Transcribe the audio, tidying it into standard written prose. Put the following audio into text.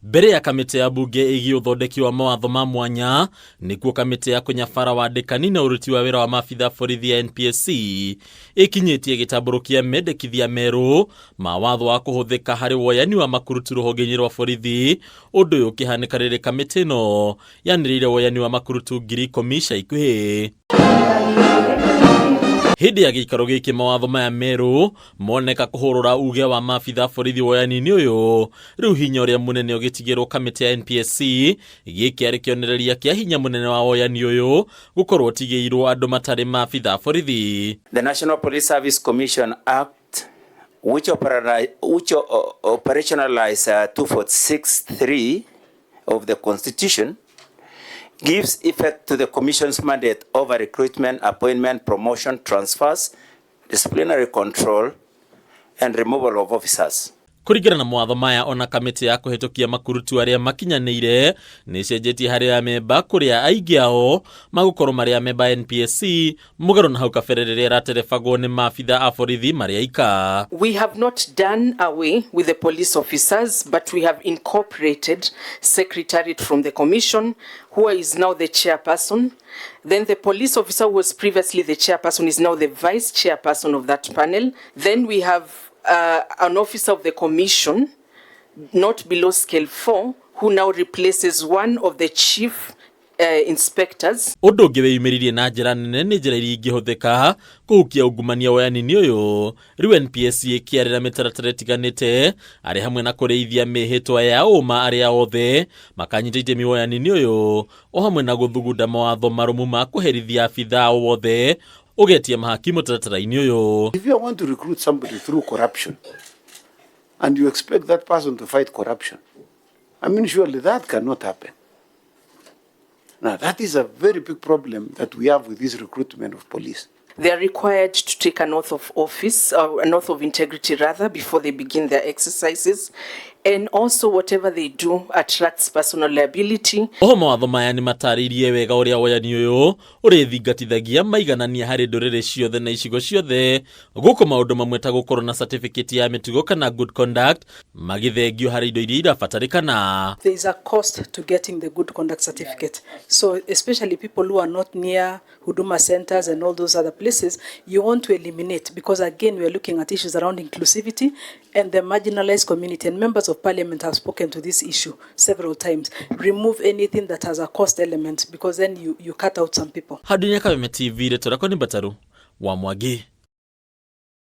Mbere ya kamĩtĩ ya mbunge ĩgiĩ ũthondeki wa mawatho ma mwanya nĩkuo kamĩtĩ ya kũnyabara wandĩkani na ũruti wa wĩra wa maabitha borithi ya NPSC ĩkinyĩtie gĩtambũrũkia mendekithia merũ ma watho wa kũhũthĩka harĩ woyani wa makurutu rũhonge-inĩ rwa borithi. Ũndũ ũyũ ũkĩhanĩka rĩrĩ kamĩtĩ ĩno yanĩrĩire woyani wa makurutu 10,000 ica ikuhĩ. Hĩndĩ ya gĩikaro gĩkĩ mawatho maya merũ moneka kũhũrũra uge wa maabitha borithi woyani-inĩ ũyũ. Rĩu hinya ũrĩa mũnene ũgĩtigĩrwo kamĩtĩ ya NPSC, gĩkĩ arĩ kĩonereria kĩa hinya mũnene wa woyani ũyũ gũkorwo ũtigĩirwo andũ matarĩ maabitha borithi. The National Police Service Commission Act, which operationalized 246.3 of the Constitution, gives effect to the Commission's mandate over recruitment, appointment, promotion, transfers, disciplinary control, and removal of officers. Kũringana na mawatho maya, ona kamĩtĩ ya kũhĩtũkia makurutu arĩa makinyanĩire nĩ ĩcenjetie harĩ amemba, kũrĩa aingĩ ao magũkorwo marĩ amemba NPSC, mũgarũ na hau kabere rĩrĩa ĩraterebagwo nĩ maabitha a borithi marĩ aika. We have not done away with the police officers, but we have incorporated secretariat from the commission, who is now the chairperson. Then the police officer who was previously the chairperson is now the vice chairperson of that panel. Then we have an officer of the commission, not below scale 4, who now replaces one of the chief inspectors. Ũndũ ũngĩ wĩyumĩririe na njĩra nene nĩ njĩra iria ingĩhũthĩka kũhukia ungumania woyani-inĩ ũyũ. Rĩu NPSC ĩkĩarĩra mĩtaratara ĩtiganĩte arĩ hamwe na kũrĩithia mĩhĩtwa ya ũma arĩa othe makanyita itemi woyani-inĩ ũyũ, o hamwe na gũthugunda mawatho marũmu ma kũherithia abithaa o wothe ũgetia mahaki mũtaratara-inĩ ũyũ. If you want to recruit somebody through corruption and you expect that person to fight corruption, I mean, surely that cannot happen. Now, that is a very big problem that we have with this recruitment of police. They are required to take an oath of office, or an oath of integrity rather, before they begin their exercises. And also whatever they do attracts personal liability. Oho mawatho maya nĩ matarĩirie wega ũrĩa woyani ũyũ ũrĩthingatithagia maiganania harĩ ndũrĩrĩ ciothe na icigo ciothe, gũkũ maũndũ mamwe ta gũkorwo na certificate ya mĩtugo kana good conduct magĩthengio harĩ indo iria irabatarĩkana. There is a cost to getting the good conduct certificate. So especially people who are not near Huduma centers and all those other places, you want to eliminate, because again we are looking at issues around inclusivity and the marginalized community, and members of parliament have spoken to this issue several times. Remove anything that has a cost element, because then you cut out some people. Handũ-inĩ ya Kameme TV, rĩtwa rĩakwa nĩ Mbataru wa Mwangi.